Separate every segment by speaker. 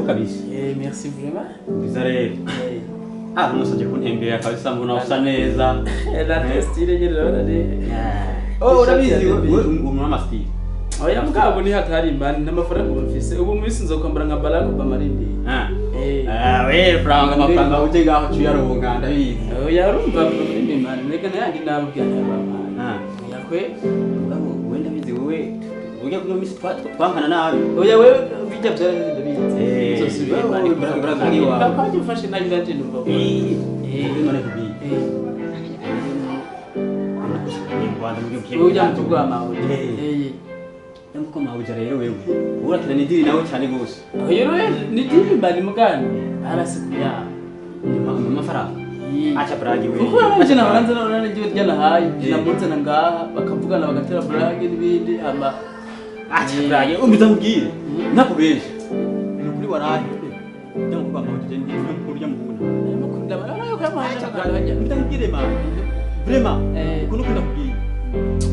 Speaker 1: Kabisa.
Speaker 2: Eh, merci vraiment.
Speaker 1: Biza rero.
Speaker 2: Eh,
Speaker 1: Ah, umusabye kuntembera kabisa, mbona usa neza.
Speaker 2: La style nyene urabona ni
Speaker 1: Oh, urabizi wewe umuntu w'ama style.
Speaker 2: Oya, mugabo ni hatari man, n'amafaranga ubu mfise. Ubu mu minsi nzokwambara nka Barack Obama rindi.
Speaker 1: Ah.
Speaker 2: Eh.
Speaker 1: Ah, we franga, amafaranga uje ngaho tuyaronka, ndabizi.
Speaker 2: Oya, urumva muri man, reka nayandi nababwira ntayabampa.
Speaker 1: Ah.
Speaker 2: Oya kwe.
Speaker 1: Mugabo we ndabizi, wewe burya kuno misi twankana nabi.
Speaker 2: Oya wewe, bijya byaraheze, ndabizi.
Speaker 1: Eh,
Speaker 2: Nzosubira
Speaker 1: wewe,
Speaker 2: man.
Speaker 1: Iwawe.
Speaker 2: Papa ufashe nabi nanje numva.
Speaker 1: Eh,
Speaker 2: Eh.
Speaker 1: none kubwiye.
Speaker 2: Eh.
Speaker 1: Rwanda.
Speaker 2: Ujya mu kigo amawe.
Speaker 1: Eh.
Speaker 2: Eh.
Speaker 1: Nkuko mabuja rero, wewe urakina ni deal nawe cyane gose.
Speaker 2: Oya rero ni deal mbali mugani. Arasikuya.
Speaker 1: Ni amafaranga. Acha bragi wewe.
Speaker 2: Kuko urabona nabanza nabona n'igihe ryanahaye
Speaker 1: Eh.
Speaker 2: namuzana ngaha bakavugana bagatera blague n'ibindi ama.
Speaker 1: Acha bragi, umbiza nkubwire. Ntakubeshe. Ni ukuri warahe. Ndamukwa mabuja ndi kurya muhuna.
Speaker 2: Mukunda yuko yamuhaye.
Speaker 1: Acha bragi. Umbiza nkubwire man. Vraiment.
Speaker 2: Eh.
Speaker 1: Ukuntu ukunda kubwira.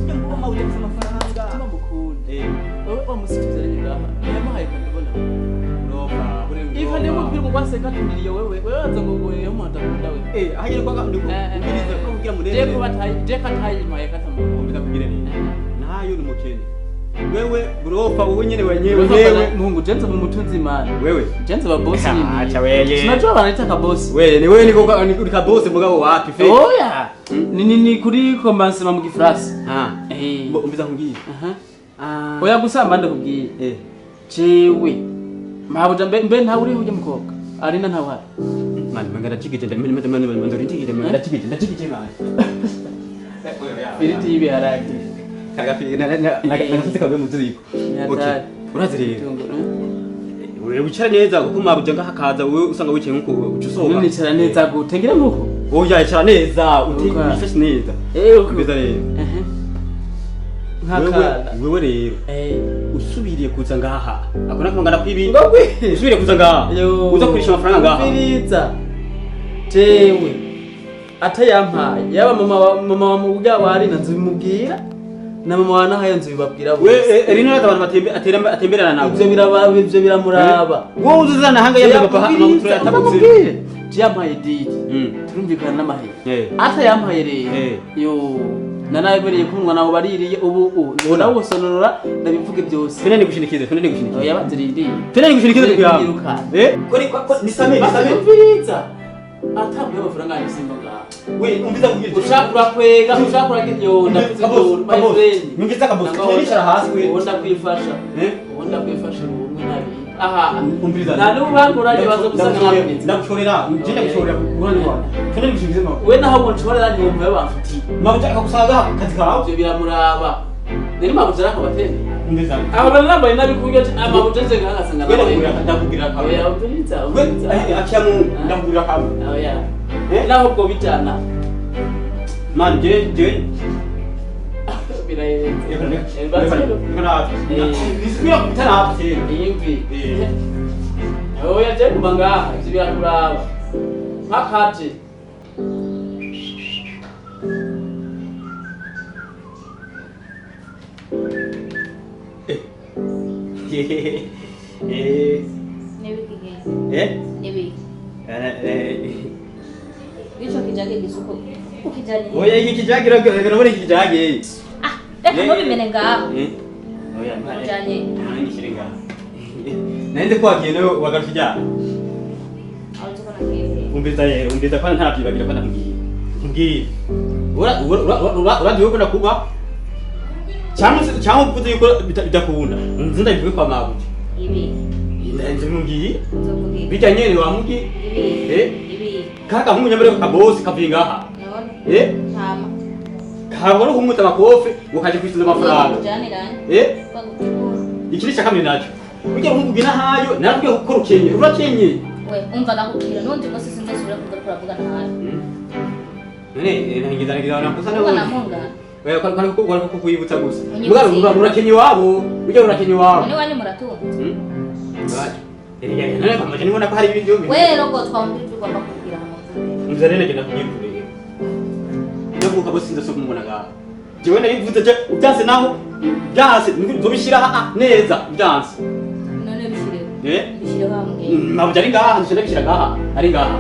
Speaker 1: Ndamukwa mabuja afise amafaranga.
Speaker 2: Tuma mukunda.
Speaker 1: Eh.
Speaker 2: Wowe wa musi tuzaranye ngaha yamuhaye kandi ubona.
Speaker 1: Urofa.
Speaker 2: Ifa niyo mupira ngo kwa 50 million, wewe wewe waza ngo ngo yo muntu akunda we.
Speaker 1: Eh, hagire kwa ndiko. Ubiriza ko kugira munene.
Speaker 2: Je ko batayi je katayi maye katamu.
Speaker 1: Umbiza kubwire nini? Nayo ni umukene. Wewe burofa, wowe nyene wenyewe wewe.
Speaker 2: Muhungu jenze mu mutunzi man.
Speaker 1: Wewe.
Speaker 2: Jenze ba boss nini.
Speaker 1: Acha weye.
Speaker 2: Sinajua banaita ka boss.
Speaker 1: Wewe ni wewe niko ni ka boss, mugabo wapi fe.
Speaker 2: Oya. Ni kuri commencement mu gifaransa.
Speaker 1: Ah.
Speaker 2: Eh.
Speaker 1: Umbiza nkubwire.
Speaker 2: Aha.
Speaker 1: Ah.
Speaker 2: Oya gusa mbande kubwiye.
Speaker 1: Eh.
Speaker 2: Jewe. Mabuja mbe ntawe uriho ujya mukobwa. Arina ntawe uhari.
Speaker 1: Man, mangara chikije ndamene mane mane mane ndori chikije mangara chikije ndachikije man.
Speaker 2: Firiti y'ibiharage.
Speaker 1: Kagafi na na na nagafite kabe mu ziko. Okay. Urazi rero.
Speaker 2: Itunguru.
Speaker 1: Wewe wicara neza kuko mabuja ngaha kaza wewe usanga wicaye nkuko uca usohoka.
Speaker 2: Nicara neza gute ngira nkuko?
Speaker 1: Oya, icara neza, uti
Speaker 2: Uka.
Speaker 1: wifashe neza.
Speaker 2: Eh, uko.
Speaker 1: Umbiza rero.
Speaker 2: Ehe.
Speaker 1: Wewe
Speaker 2: Nk'akana.
Speaker 1: wewe rero
Speaker 2: Eh.
Speaker 1: usubiriye kuza ngaha. Ako nakangana kwibi.
Speaker 2: Ngo gwi.
Speaker 1: Usubiriye kuza ngaha.
Speaker 2: Yo.
Speaker 1: Uza kurisha amafaranga ngaha.
Speaker 2: Umviriza. Jewe. Atayampaye. Yaba mama wa mubwa wa Arina nzibimubwira. Na mama wa Nahayo nzibibabwira
Speaker 1: We
Speaker 2: bose.
Speaker 1: rino abantu batembe atera atemberana nawe.
Speaker 2: Ivyo biraba, ivyo biramuraba.
Speaker 1: Wowe uzuzana hanga yambaye papa amabutura yatabutse.
Speaker 2: Umubwire. Je yampaye deal. Turumvikana n'amahera.
Speaker 1: Eh.
Speaker 2: Ata yampaye rero.
Speaker 1: Eh.
Speaker 2: Yo. Nanayemereye kumwa nawe baririye ubu ubu nawe usonora ndabivuge byose.
Speaker 1: Tena nigushinikize, tena nigushinikize.
Speaker 2: Oya baziririye.
Speaker 1: Tena nigushinikize kuya.
Speaker 2: Yirukana.
Speaker 1: Eh? Kori ko nisame nisame.
Speaker 2: Umviriza. Atambuye amafaranga yanjye simba ngaha.
Speaker 1: We umviza kubwira.
Speaker 2: Ushaka urakwega, ushaka uragira yo ndakuze
Speaker 1: Kabos,
Speaker 2: my
Speaker 1: kabos.
Speaker 2: friend.
Speaker 1: Nyumviza kabos. Nicara hasi we.
Speaker 2: Ubu ndakwifasha.
Speaker 1: Eh?
Speaker 2: Ubu ndakwifasha ubu umwe nabiri. Aha.
Speaker 1: Umviriza.
Speaker 2: Nta n'ubangura baza gusa nkabonetse.
Speaker 1: Ndagushorera, nje ndagushorera kuruhande rwawe. Tena nigushinikize mama.
Speaker 2: We naho bunshorera ni wumva bamfitiye.
Speaker 1: Mabuja akagusaga kazi kawe.
Speaker 2: Ivyo biramuraba. Nari mabuja arakabatende.
Speaker 1: Umviza.
Speaker 2: Aba bari nambaye nabi kuburyo amabuja nje nkagasanga
Speaker 1: We ndakugurira ndakugurira kamwe.
Speaker 2: Oya umviriza
Speaker 1: We
Speaker 2: umviriza.
Speaker 1: akia mu ndakugurira kamwe.
Speaker 2: Oya.
Speaker 1: Eh?
Speaker 2: Naho ubwo bijana.
Speaker 1: Man, je je
Speaker 2: Birahenze.
Speaker 1: Reka reka.
Speaker 2: Eh, baziro.
Speaker 1: Reka na.
Speaker 2: Eh.
Speaker 1: Nisubira kutana hapo tena.
Speaker 2: Iyumvi.
Speaker 1: Eh.
Speaker 2: Oya je kuba ngaha ivyo birakuraba. Nkakaje.
Speaker 1: Eh.
Speaker 3: N'ibiki genda?
Speaker 1: Eh?
Speaker 3: N'ibiki?
Speaker 1: Eh.
Speaker 3: Ico kijage gisuko ukijanye?
Speaker 1: Oya, iki kijage urabona iki kijage.
Speaker 3: Ah, reka ntubimene ngaho.
Speaker 1: Eh. Oya,
Speaker 3: Ujanye.
Speaker 1: Ngishyire ngaha. Nari nzi ko wagiye nawe wagaruka ijyana.
Speaker 3: Aho uzi ko nagiye?
Speaker 1: Umviza rero, umviza ko ntarabyibagira ko nakubwiye. Nkubwiye. Ura ura ura urazi yuko nakuba? Cyangwa uvuze yuko bidakunda. Nzi ndabivuge kwa mabuja.
Speaker 3: Ibi.
Speaker 1: Nzi mubwiye.
Speaker 3: Uzovuga iki?
Speaker 1: Bijya nyene wamubwiye.
Speaker 3: Ibi.
Speaker 1: Eh?
Speaker 3: Ibi.
Speaker 1: Kaka nk'umunyamurenge kabosi kavuye ngaha.
Speaker 3: None.
Speaker 1: Eh?
Speaker 3: Ntama.
Speaker 1: Kabona kumwita makofe ngo kaje kwishyuza amafaranga.
Speaker 3: Ujaniranye.
Speaker 1: Eh?
Speaker 3: Bagutegura.
Speaker 1: Ikiri cya kabiri nacyo. Burya nkubwira nahayo narakubwiye gukora ukenye. Urakenye.
Speaker 3: We umva ndakubwira n'undi munsi sinzosubira kugaruka uravugana nawe.
Speaker 1: None ngiza ngiza nakusa
Speaker 3: Kuko namungana.
Speaker 1: Oya, kwa kwa kwa kuyibutsa gusa.
Speaker 3: Unyibutse.
Speaker 1: Muga urakenye iwabo. Burya urakenye iwabo.
Speaker 3: None wanyu muratunze?
Speaker 1: Iwacu. Erega none kwamaje nibona ko hari ibindi bintu.
Speaker 3: We rero ngo twumvira ibyo ugomba kubwira mu
Speaker 1: Nza rero nagenda kubwira. Ndavuga bose sinza so kumubona ngaha. Jewe narivuze je byanse naho byanse nzobishira neza byanse.
Speaker 3: None bishireho.
Speaker 1: Eh?
Speaker 3: Bishireho. Bishyireho hamwe.
Speaker 1: Mabuja ari ngaha, nje ndabishira ngaha, ari ngaha.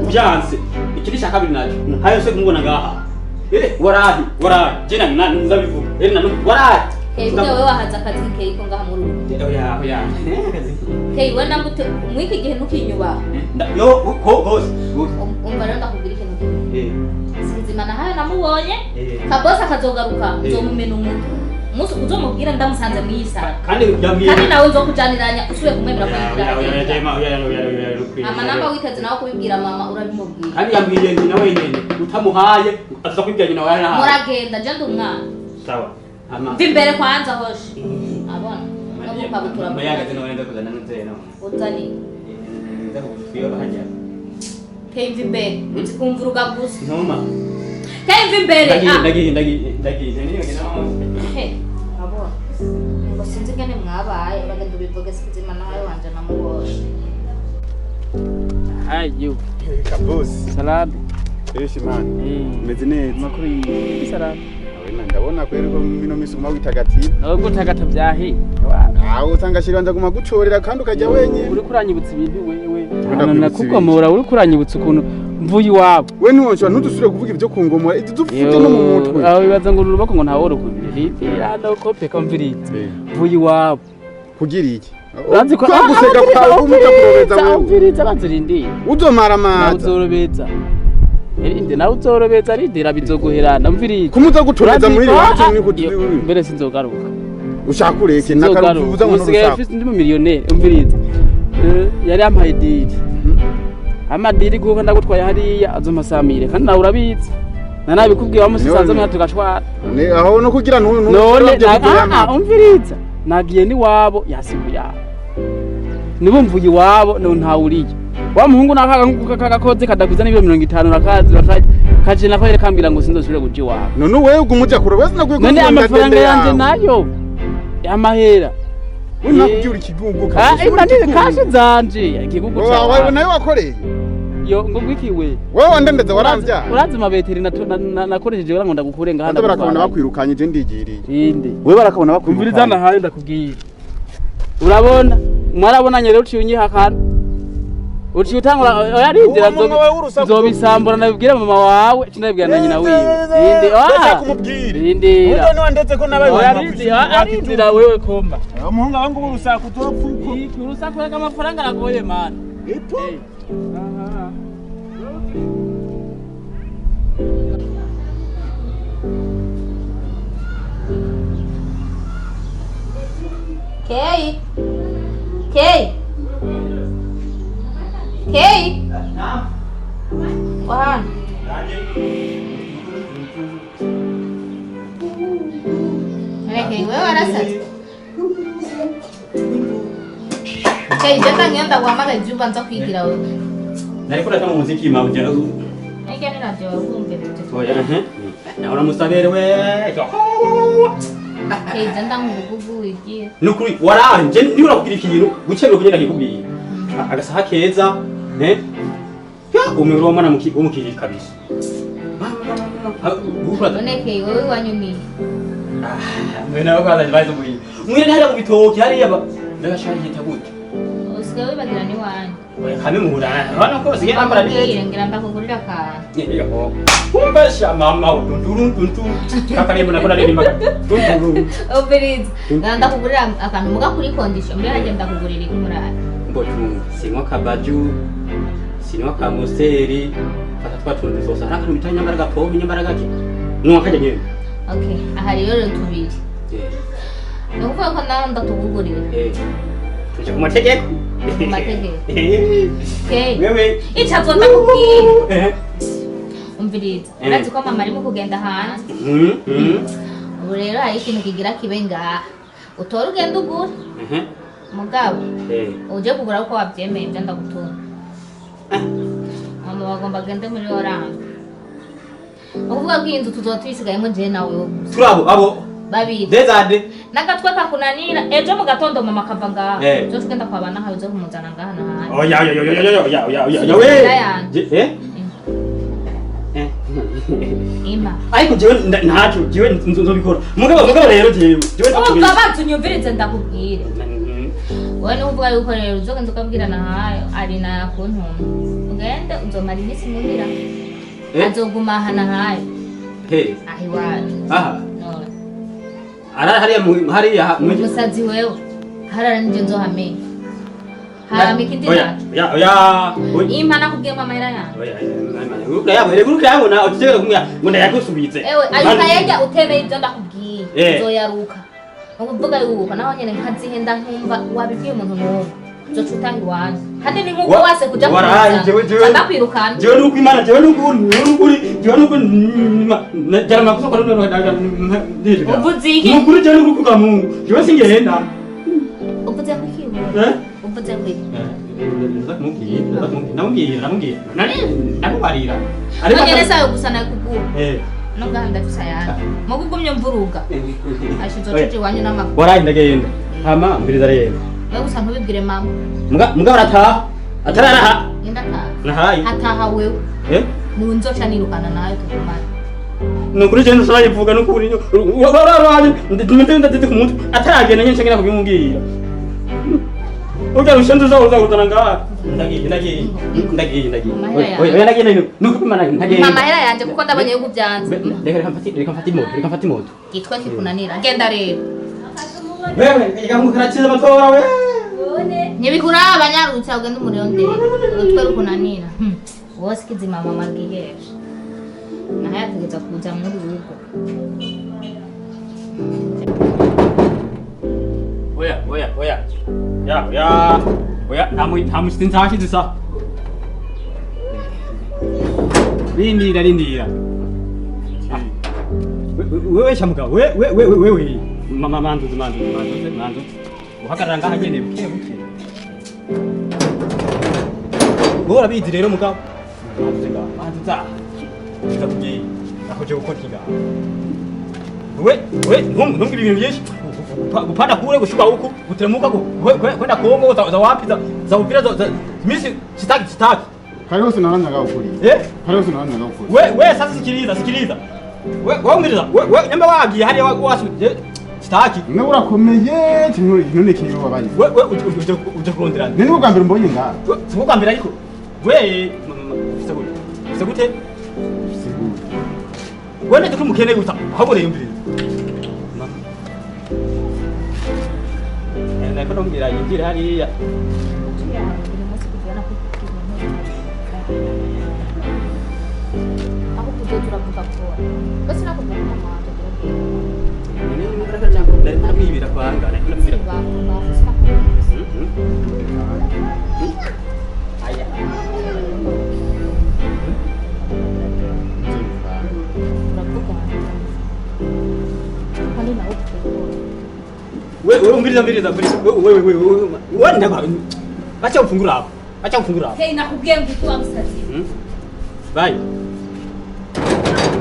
Speaker 1: Byanse. Ikindi cya kabiri nacyo, hayo se kumubona ngaha. Warahi, warahi. Je na na nzabivuga. Na warahi.
Speaker 3: Kei, burya wewe wahaze akazi Kei ko ngaha muri ubu.
Speaker 1: Oya, oya.
Speaker 3: Kei, we nambute mwiki gihe ntukinyubaha.
Speaker 1: Yo, ko gose. Gose.
Speaker 3: Umva rero ndakubwira ikintu kimwe. Sinzima nahayo namubonye. Kabosi akazogaruka, nzomumena umutwe. Umunsi uzomubwira ndamusanze mwiyisara.
Speaker 1: Kandi yambwiye.
Speaker 3: Kandi nawe nzokujaniranya usubiye kumwemera ko
Speaker 1: Oya,
Speaker 3: yinjira.
Speaker 1: oya, oya, oya, oya, oya, oya,
Speaker 3: Mama namba witeze nawe kubibwira mama urabimubwira.
Speaker 1: Kandi yambwiye nyina wenyine utamuhaye aza kwibwira nyina wawe nahaye.
Speaker 3: Muragenda je ndi umwana.
Speaker 1: Sawa. Ama.
Speaker 3: Mva imbere kwanza hoshi. Abona. No gukabutura.
Speaker 1: Mayagaze none ndakuzana nzeye no.
Speaker 3: Uzani.
Speaker 1: Ndakubwira bahajya.
Speaker 3: Kei, mva imbere. Uzi kumvuruga gusa.
Speaker 1: Ntuma.
Speaker 3: Kei, mva imbere.
Speaker 1: Ndagiye,
Speaker 3: Ah.
Speaker 1: ndagiye, ndagiye, ndagiye. Niyo no.
Speaker 3: He, urabona ngo sinzi ingene mwabaye, uragenda ubivuge sinzima nawe wanje namubonye.
Speaker 2: Ayo.
Speaker 4: Kabosi.
Speaker 2: Salade.
Speaker 4: Eshi man. Meze neza.
Speaker 2: Makuru yi salade.
Speaker 4: Wena ndabona kweri ko mino misi uma witagatifu.
Speaker 2: Nawe gutagata vyahe.
Speaker 4: Ah, usanga shira guma gucorera kandi ukajya wenyine.
Speaker 2: Uri kuranyibutsa ibintu wewe.
Speaker 4: Ndakwibutsa
Speaker 2: Nakugomora uri kuranyibutsa ukuntu mvuye iwabo.
Speaker 4: We ntiwonshobora ntudusubire kuvuga ibyo kungomora ibyo dufite no mu mutwe.
Speaker 2: Aho bibaza ngo urubako ngo ntawe urukumira. Rindira no kopeka mviriza. Mvuye iwabo.
Speaker 4: Kugira iki?
Speaker 2: Urazi ko
Speaker 4: Kwa guseka kwawe umuta kurobeza wewe.
Speaker 2: Umviriza banzirindira.
Speaker 4: Uzomara
Speaker 2: Nawe
Speaker 4: amaza.
Speaker 2: uzorobeza. Erinde nawe uzorobeza rindira bizoguherana mviriza.
Speaker 4: Kumuza gutoreza muhiri wacu ni kuti
Speaker 2: mbere sinzogaruka.
Speaker 4: Ushaka ureke nakaruvuza ngo
Speaker 2: usigaye
Speaker 4: nturushaka.
Speaker 2: mfise ndi mu miliyoneri umviriza. Yari yampaye idiri. Amadiri guko ndagutwaye hariya azomasamire kandi nawe urabizi. Nanabikubwiye wamusisanze mwa tugashwara.
Speaker 4: Ne aho no kugira ntu
Speaker 2: None umviriza. Nagiye ni wabo yasiguye. Nibo mvuye iwabo no ntawuriye. Wa muhungu nakaga nkuko kagakoze kadakuza n'ibiro 50 nakazi kaje nako yereka ambira ngo sinzosubire kuja iwabo.
Speaker 4: None wewe ugumuja kurobeza nakwiye
Speaker 2: None amafaranga yanje nayo amahera.
Speaker 4: We nakubwira ikigugu
Speaker 2: Ah, imani kashi zanje ikigugu
Speaker 4: Wawe
Speaker 2: cyawe.
Speaker 4: nayo wakoreye.
Speaker 2: Yo ngo ngwikiwe.
Speaker 4: Wewe wandendeza waramvya.
Speaker 2: Urazi mabeteri nakoresheje ngo ndagukure ngaha.
Speaker 4: Baza barakabona bakwirukanye je ndigiriye.
Speaker 2: Inde.
Speaker 4: Wewe barakabona
Speaker 2: Umviriza
Speaker 4: bakwirukanye.
Speaker 2: nahaye ndakubwiye. Urabona mwarabonanye rero uciye unyihakana. Uciye utangura oya rindira
Speaker 4: Uwo mama wawe w'urusaku.
Speaker 2: nzobisambura nabibwira mama wawe cinabibwira na nyina wiwe. Rinde
Speaker 4: Ndashaka kumubwira.
Speaker 2: Rindira.
Speaker 5: Undo niwandetse ko nabaye
Speaker 2: Oya rindira, rindira wewe komba.
Speaker 5: Umuhungu wangu w'urusaku topfuko.
Speaker 2: Iki urusaku reka amafaranga aragoye man.
Speaker 5: Itu.
Speaker 2: Aha.
Speaker 3: Kei. Kei. Kei. Wahana. Kei, wewe warasaze. Kei, je ndagenda guhamagara ibyo ubanza kwigira wewe.
Speaker 1: Nariko ndata mu muziki mabuja.
Speaker 3: Ege ni radio wumvira.
Speaker 1: Oya. Naona musabere we.
Speaker 3: Kei, je ndangugugu wigira.
Speaker 1: Nukuri warahe je niba urakubwira ikintu gucebera kugenda kikubwiye. Agasaha keza, ne? Ya umwe wa mwana w'umukiri kabisa.
Speaker 3: None Kei, wewe iwanyu ni
Speaker 1: Mwe nawe kwaza bazi muyi. Mwe hariya mu bitoki hariya ba. Ndagashaka yita gute?
Speaker 3: Usigaye wibagira ni wanyu.
Speaker 1: Oya kame muhura. Urabona ko basigaye bambara neza.
Speaker 3: Ngira ndakugurira akantu.
Speaker 1: Yego. Kumbesha mama udunduru dundu. Kakarimbo nako naririmba. Dunduru.
Speaker 3: Umviriza. Ngira ndakugurira akantu muga kuri condition mbere hajye ndakugurira ikumurara.
Speaker 1: Mbotu sinywa kabaju. Sinywa kamuseri. Fata twa tuntu dusosa. Hari akantu bita nyambaraga pome nyambaraga ki. Nuwa kajya nyene.
Speaker 3: Okay, aha rero tubiri. Ni ukuvuga ko nawe ndatugugurira.
Speaker 1: Tuje ku mategeko.
Speaker 3: Ku mategeko. Okay.
Speaker 1: Wewe.
Speaker 3: Icazo ndakubwira. Umviriza. Urazi ko mama arimo kugenda hanze. Ubu rero hari ikintu kigira kibe ngaha. Utora ugenda ugura. Mugabo. Uje kugura uko wabyemeye ibyo ndagutunga. Mama bagomba agende muri Oranje. Ukuvuga ko iyi nzu tuzoba tuyisigayemo jewe nawe gusa.
Speaker 1: Turabo abo
Speaker 3: Babiri.
Speaker 1: Dezade.
Speaker 3: N'agatwe kakunanira ejo mu gatondo mama akava ngaha. Ejo tugenda kwa bana hawe uze kumuzana ngaha na hano.
Speaker 1: Oya oya oya oya oya oya oya oya we.
Speaker 3: Ima.
Speaker 1: Ariko jewe ntaco jewe nzobikora. Mugabo rero jewe
Speaker 3: Umva bantu unyumvirize ndakubwire. Wowe ni uvuga yuko rero uzogenda ukabwira Nahayo ari nakuntuma, ugende uzomara iminsi muhira.
Speaker 1: Eh?
Speaker 3: Azoguma aha Nahayo.
Speaker 1: He?
Speaker 3: Aha iwacu.
Speaker 1: Aha?
Speaker 3: None.
Speaker 1: Ara hariya hariya
Speaker 3: Umusazi wewe, harara nivyo nzohamenya. Hama ikindi
Speaker 1: Oya.
Speaker 3: naco,
Speaker 1: Oya, oya, oya.
Speaker 3: impa, nakubwiye ngo amahera yanjye.
Speaker 1: Oya, urayabona, urayabona, utegeka kumwe ngo ndayagusubize.
Speaker 3: Ewe, ayo ukayarya utemeye ivyo ndakubwiye,
Speaker 1: Eh.
Speaker 3: uzoyaruka. Ni ukuvuga yuko naho nyene nkazihenda nkumva wabibwiye umuntu n'umwe, uzoca utaha iwanyu, kandi ni nk'uko wase kuja
Speaker 1: Waraye,
Speaker 3: kuza
Speaker 1: jewe
Speaker 3: ndakwirukana.
Speaker 1: Jewe nuko Imana, jewe nuko nukuri, jewe nuko jara makosa kwa none.
Speaker 3: Uvuze iki?
Speaker 1: Nukuri, jewe nuko kwa Mungu, jewe singenda.
Speaker 3: Uvuze ngo iki wewe?
Speaker 1: Eh.
Speaker 3: Uvuze ngo iki?
Speaker 1: Ndamubwira, ndamubwira, ndamubwira, ndamubarira.
Speaker 3: Naho nyene sayo gusa nakugura.
Speaker 1: Eh.
Speaker 3: No ngaha ndafise ayandi, muga ugumye mvuruga asha, uzoca uja iwanyu n'amaguru.
Speaker 1: Waraye, ndagenda. Hama mbiriza rero.
Speaker 3: Wewe gusa ntubibwire mama.
Speaker 1: Muga barataha atararaha.
Speaker 3: Genda taha.
Speaker 1: Nahaye.
Speaker 3: Hataha wewe.
Speaker 1: Eh.
Speaker 3: Niwe nzoca nirukana nawe tugumane.
Speaker 1: Nukuri je ntusarayivuga, nukuri waraye ndetse ku mutwe ataragenda nyine nshaka kubimubwira. Urya rushenze uza kuzana ngaha. Ndagiye, ndagiye, ndagiye, ndagiye.
Speaker 3: Amahera.
Speaker 1: Oya, oya, ndagiye, nuko Imana, ndagiye.
Speaker 3: Mpa amahera yanje kuko ndabonye yuko ubyanze.
Speaker 1: Reka, reka mfate, reka mfate imoto, reka mfate imoto.
Speaker 3: Gitwe kikunanira, genda rero.
Speaker 1: Wewe ikamukaratiza amatora we.
Speaker 3: Ntibikuraba, nyarutsa ugende umurondere, urutwe rukunanira. Wose kizima mama bwihesha naho yategeza kuza muri urugo.
Speaker 1: Oya, oya, oya, ya, oya, oya, nta mushyitsi ntashize isa. Rindira, rindira. Wewe shamuga, we we we we we mama, manduze, manduze, manduze, manduze, uhagarara ngaha nyene buke buke. Wowe urabizi rero mugabo, manduze ngaha, manduze aha, ndakubwiye aho je gukora iki ngaha. We we, ntumbwire ibintu byinshi. Gupanda kule, gushuka huku, guteremuka, kwenda Kongo, za wapi, za Uvira, za mimi sitaki, sitaki.
Speaker 4: Kare hose naranyaga ukuri.
Speaker 1: Eh.
Speaker 4: Kare hose naranyaga ukuri.
Speaker 1: We we, sasa sikiliza, sikiliza. We we, umviriza. We we, nyamba wagiye hariya wasu sitaki.
Speaker 4: Nawe urakomeye, none kinyo wabaye.
Speaker 1: We we, uje uje kurondera.
Speaker 4: Ni nibwo bwa mbere mbonye ngaha.
Speaker 1: Siko bwa mbere, ariko we ufise gute, ufise gute?
Speaker 4: Sigura.
Speaker 1: We ndetse ko umukene gusa, ahubwo rero yumviriza. Nako ndamubwira yinjire hariya.
Speaker 3: Buri munsi kugera nakubwira, aho kuzoza uravuga kora bose, nakubwira ko mama wanje agira ubwenge.
Speaker 1: Ndamwibira kwanga, ndamwibira.
Speaker 3: Sinakubwira.
Speaker 1: Aya.
Speaker 3: Turavugana kandi nawe ukubona.
Speaker 1: We we, umviriza, umviriza, umviriza. We we we we we, ndakwa acha ufungura hapo, acha ufungura hapo.
Speaker 3: Hey, nakubwiye ngo utu wa musazi.
Speaker 1: Bye.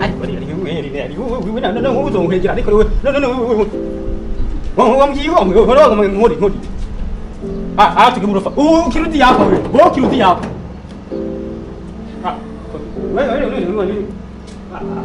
Speaker 1: Ariko ari wewe, ari wewe, no no, uzonkwegera, ariko wewe, no no no, wewe wambwiye wa nkori nkori. Ah ah, tukiburofa ukirudi hapa wewe, wewe ukirudi hapa. Ah, wewe wewe wewe wewe, ah ah.